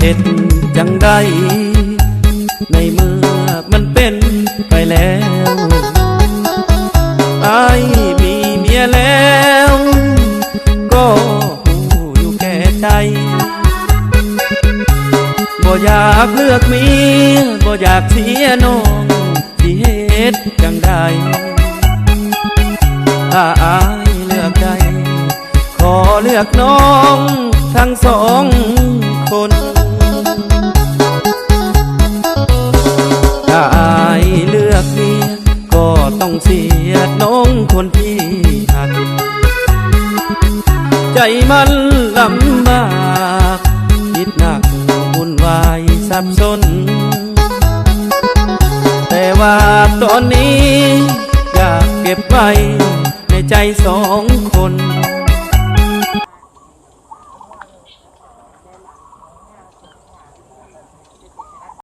ເຮັດຈັ່ງໃດ ໃນເມື່ອມັນເປັນໄປແລ້ວ ອ້າຍມີເມຍແລ້ວ ກໍຮູ້ຢູ່ແກ່ໃຈ ບໍ່ຢາກເລືອກເມຍ ບໍ່ຢາກເສຍນ້ອງ ຊິເຮັດຈັ່ງໃດ ຖ້າອ້າຍເລືອກໄດ້ ຂໍເລືອກນ້ອງທັງສອງຄົນ ຖ້າອ້າຍເລືອກເມຍ ກໍຕ້ອງເສຍນ້ອງຄົນທີ່ຮັກ ໃຈມັນລຳບາກ ຄິດໜັກວຸ່ນວາຍສັບສົນ ແຕ່ວ່າຕອນນີ້ ຢາກເກັບໄວ້ໃນໃຈສອງຄົນ